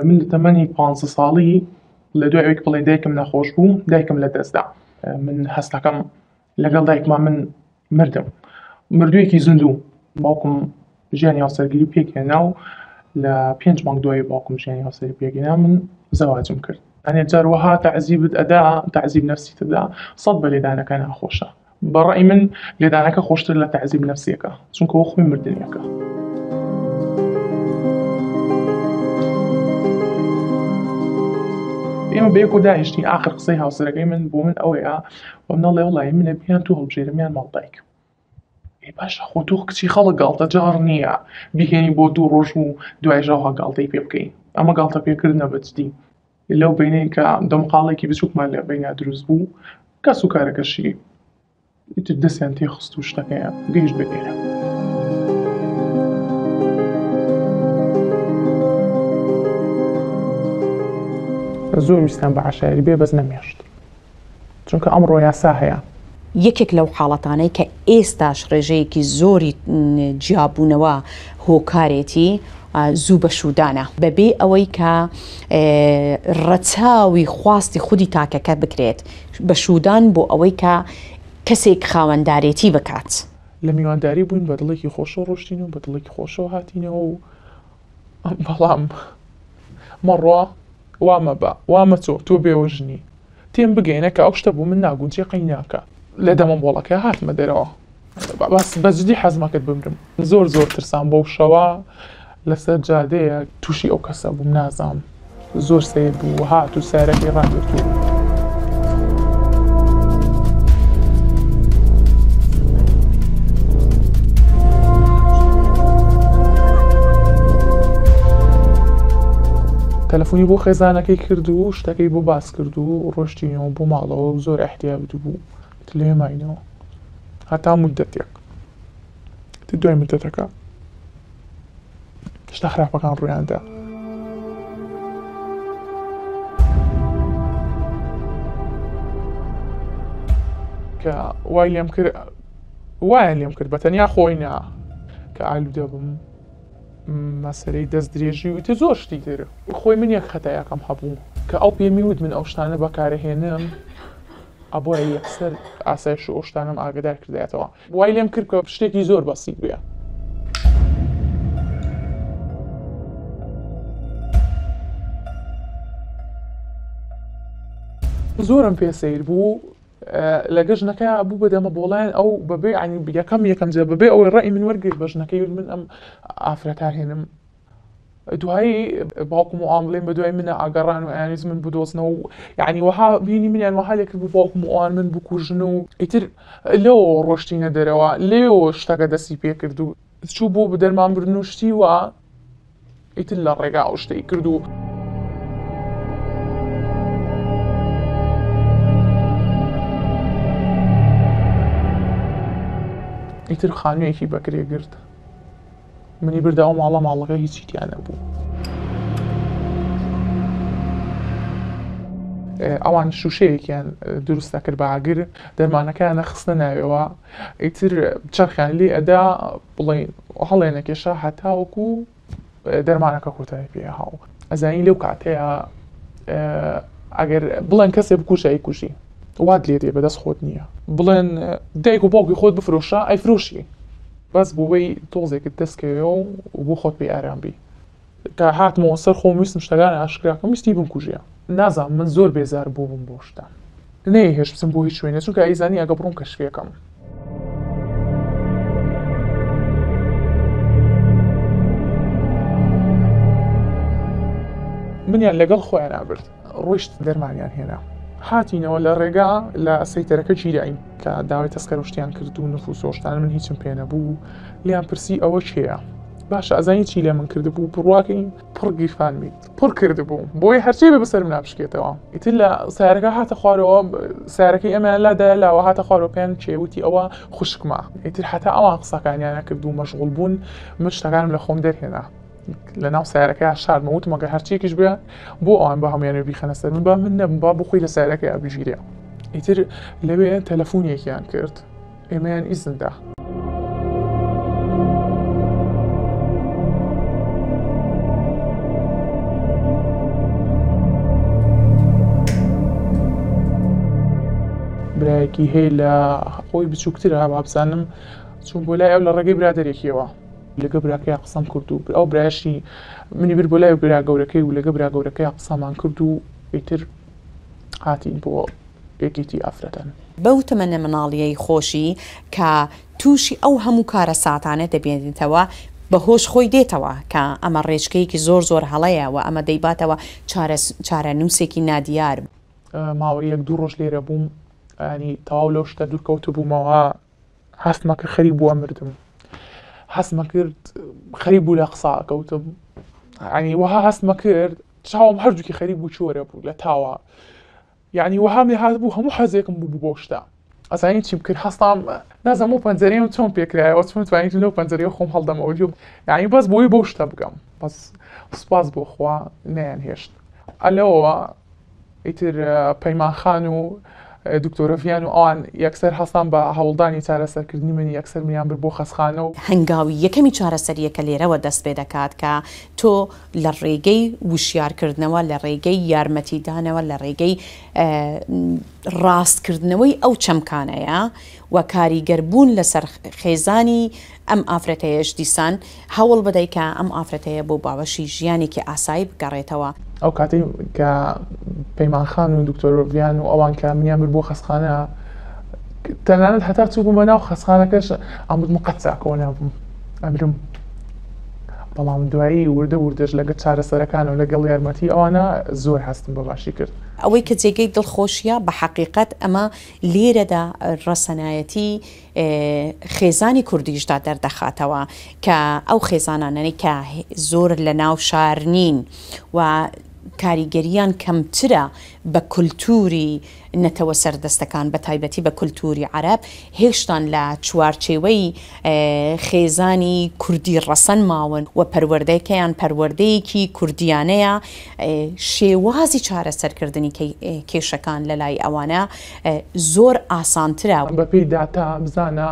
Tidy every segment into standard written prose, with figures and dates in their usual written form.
من لە تەمەنی پانزە ساڵی لە دوای ئەوەی بڵێن دایکم نەخۆش بوو دایکم لە دەستدا من هەستەکەم لەگەڵ دایکما من مردم مردوویەکی زیندوو باوکم ژیانی هاوسەرگیری پێکهێنا و لە پێنج مانگ دوای باوکم ژیانی هاوسەری پێکهێنا من زەواجم کرد هەنێ جار وەها تەعزیبت ئەدا تەعزیب نەفسی تدا سەد بە لێدانەکە ناخۆشە بە ڕەئی من لێدانەکە خۆشتر لە تەعزیب نەفسیەکە چونکە وە خۆی مردنێکە. ئێمە بەیەکەوە دانیشتین ئاخر قسەی هاوسەرەکەی من بۆ من ئەوەیە بە من ئەڵێ وەڵی منە بیان تۆ هەڵبژێرم یان ماڵ دایکم ئێ باشە خۆ تۆ کچی خەڵک گاڵتە جاڕ نییە بیهێنی بۆ دوو ڕۆژ و دوای ژاوها گاڵتەی پێ بکەین ئەمە گاڵتە پێکردنە بە جدی لەو بەینەی کە دەمقاڵێکی بچووکمان لە بەینا دروست بوو کەس و کارەکەشی ئیتر دەستیان تێخست و شتەکەیان گەیشت بە ئێرە. زۆر ویستیان بە عەشایەری بێ بەس نەمێشت چونکە ئەمڕۆ یاسا هەیە. یەکێک لەو حاڵەتانەی کە ئێستاش ڕێژەیەکی زۆری جیابوونەوە هۆکارێتی زوو بەشوودانە بەبێ ئەوەی کە ڕەچاوی خواستی خودی تاکەکە بکرێت بەشوودان بۆ ئەوەی کە کەسێک خاوەندارێتی بکات. لە میوانداری بووین بە دڵێکی خۆشەوە ڕۆشتین و بە دڵێکی خۆشەوە هاتینەوە و بەڵام مەڕۆ وا مەبە وا مەچۆ تۆ بێوەژنی تێم بگەیەنە کە ئەو شتە بۆ من ناگونجێ قەی ناکا. لە دەمە بۆڵەکە هاتمە دەرەوە بەس بە جدی حەزمە کرد بمرم زۆر زۆر ترسام بەو شەوە لەسەر جادەیە تووشی ئەو کەسە بووم نازام زۆر سەیر بوو هات و سارەکەی ڕاگرت و. تەلەفۆنی بۆ خێزانەکەی کرد و شتەکەی بۆ باس کرد و ڕۆشتینەوە بۆ ماڵەوە و زۆر ئیحتیات بوو لێ ماینەوە هەتا مودەتێک دوای مودەتەکە شتە خراپەکان ڕوویاندا. کە وای لێم کرد وایان لێم کرد بە تەنیا خۆی نا کە ئالوودە بم مەسەلەی دەست درێژی و ئیتر زۆر شتی تر. خۆی من یەک خەتایەکەم هەبوو کە ئەو پێمی وت من ئەو شتانە بەکارەهێنم ئەبوایە یەکسەر ئاسایش و ئەو شتانەم ئاگەدار کردایەتەوە وای لێم کرد کە شتێکی زۆر بەسیت بێ. زۆرم پێ سەیر بوو لەگە ژنەکە بوو بە دەمە بۆڵیان ئەو بەبێ ینی یەکەم یەکەم جێ بەبێ ئەوەی ڕێی من وەرگرت بە ژنەکەی من ئەم ئافرەتا هێنم دوایی باوکم و ئەوان بڵێن بە دوای منە ئاگەڕان و ئەیانویست من بدۆزنەوە و یعنی وەها بینی منیان وەها لێ کرد بوو باوکم و ئەوان من بکوژن و ئیتر لەوەوە ڕۆشتینە دەرەوە لێوە شتەکە دەستی پێ کرد و چوو بۆ دەرمان بردن و شتی وا ئیتر لە ڕێگا ئەو شتەی کرد و ئیتر خانوویەکی بەکرێ گرت. منی بردە ئەو ماڵە ماڵەکە هیچی تیا نەبوو. ئەوان شوشەیەکیان دروست دەکرد بە ئاگر دەرمانەکەیان نەخستە ناوێەوە ئیتر چەرخیان لێ ئەدا بڵێ هەڵێنەکێشا هەتاوەکو دەرمانەکە کۆتایی پێ هاو ئەزانی لەو کاتەیە ئەگەر بڵێن کەسێ بکوژە ئەیکوژی وات لێ دێ بەدەست خۆت نییە بڵێن دایک و باوکی خۆت بفرۆشە ئەیفرۆشی بەس بۆ وەی تۆزێکت دەست کەوێ و بۆ خۆت پێی ئارام بی. کە هاتمەوە سەر خۆم ویستم شتەکان ئاشکرا کەم ویستی بمکوژێ. نازانم من زۆر بێزار بووبووم بەو شتە. نەیهێشت بچم بۆ هیچ شوێنێ چونکە ئەیزانی ئەگە بڕۆم کەشفی ئەکەم. منیان لەگەڵ خۆیانا برد. ڕۆیشت دەرمانیان هێنا. هاتینەوە لە ڕێگا لە سەیتەرەکە گیراین کە داوای تەسکەرە و شتیان کرد و نفوس و شتانە من هیچم پێ نەبوو لێیان پرسی ئەوە کێیە باشە ئەزانی چی لێ من کردبوو بڕواکەی پڕ گیرفانمی پڕ کردبوو بۆیە هەرچی بێ بەسەرم نابشکێتەوە ئیتر لە سیارەکە هاتە خوارەوە سیارەکەی ئەمەیان لادا لاوە هاتە خوارەوە پێیان کێ وتی ئەوە خوشکمە ئیتر هەتا ئەوان قسەکانیانە کرد و مەشغوڵ بوون من شتەکانم لە خۆم دەرهێنا لە ناو سیارەکەیا شاردمە وتم ئەگەر هەرچیەکیش بێ بۆ ئەوان بە هەمویان بیخەنە سەر من با من نەبم با بۆ خۆی لە سیارەکەیا بگیرێ ئیتر لەوێ تەلەفۆنێکیان کرد ئێمەیان ئیزن دا. برایەکی هەیە لە خۆی بچووکترە وابزانم چووم بۆ لای ئەو لە ڕێگەی برادەرێکیەوە. لەگە براکەیا قسەم کرد و ئەو برایەشی منی برد بۆ لای برا گەورەکەی و لەگە برا گەورەکەیا قسەمان کرد و ئیتر هاتین بۆ یەکێتی ئافرەتان. بەو تەمەنە مناڵیەی خۆشی کە تووشی ئەو هەموو کارەساتانە دەبێنێتەوە بە هۆش خۆی دێتەوە کە ئەمە ڕێچکەیەکی زۆر زۆر هەڵەیە و ئەمە دەیباتەوە چارەنووسێکی نادیار. ماوەی یەک دوو ڕۆژ لێرە بووم یانی تەواو لەو شتە دوور کەوتبوومەوە هەستمە کرد خەریک بووە مردم هەستمە کرد خەریک بوو لە قسا کەوتم ینی وەها هەستمە کرد چاوم هەردووکی خەریک بوو چۆرە بوو لە تاوە یعنی وەهام لێ هات بوو هەموو حەزێکم بوو بۆ شتە ئەزانی چیم کرد هەستام نازانم ئەو پەنجەرەیەم چۆن پێکرایەوە چۆن توانیتم لەو پەنجەرەیە خۆم هەڵدەمەوە یعنی بەس بۆی بەو شتە بگەم بەس سوپاس بۆ خوا نەیان هێشت ئەلەوە ئیتر پەیمان خان و دکتۆرە ڤیان و ئەوان یەکسەر هەستان بە هەوڵدانی چارەسەرکردنی من، یەکسەر منیان برد بۆ خەسخانە و. هەنگاوی یەکەمی چارەسەرییەکە لێرەوە دەست پێ دەکات کە تۆ لە ڕێگەی وشیارکردنەوە، لە ڕێگەی یارمەتیدانەوە، لە ڕێگەی ڕاستکردنەوەی ئەو چەمکانەیە و کاریگەربوون لەسەر خێزانی ئەم ئافرەتەیەش دیسان هەوڵ بدەی کە ئەم ئافرەتەیە بۆ باوەشی ژیانێکی ئاسایی بگەڕێتەوە. ئەو کاتەی کە پەیمان خان و دکتۆر ڤیان و ئەوان کە منیان برد بۆ خەستخانە تەنانەت هەتا چووبوومە ناو خەستخانەکەش ئەموت من قەت چاکەوە نابم ئەمرم بەڵام دوایی وردە وردەش لەگەڵ چارەسەرەکان و لەگەڵ یارمەتی ئەوانە زۆر هەستم بە باشی کرد. ئەوەی کە جێگەی دڵخۆشیە بە حەقیقەت ئەمە لێرەدا ڕەسەنایەتی خێزانی کوردیشدا دەردەخاتەوە کە ئەو خێزانانەی کە زۆر لە ناو شار نین و کاریگەریان کەمترە بە کولتوری نەتەوە سەردەستەکان بە تایبەتی بە کولتوری عەرەب هێشتان لە چوارچێوەی خێزانی کوردی ڕەسەن ماون و پەروەردەکەیان پەروەردەیەکی کوردیانەیە شێوازی چارەسەرکردنی کێشەکان لە لای ئەوانە زۆر ئاسانترە. بەپێی داتا بزانە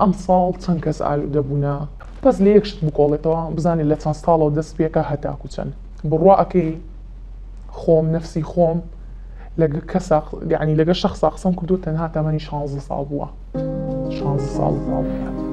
ئەمساڵ چەند کەس ئالوودە بوونە؟ بەس لە یەک شت بکۆڵێتەوە بزانێ لە چەند ساڵەوە دەست پێکا هەتاکو چەند بڕوا ئەکەی خۆم نەفسی خۆم لەگە کەسا یعنی لەگە شەخسا قسەم کردووە تەنها تەمەنی 16 ساڵ بووە 16 ساڵ.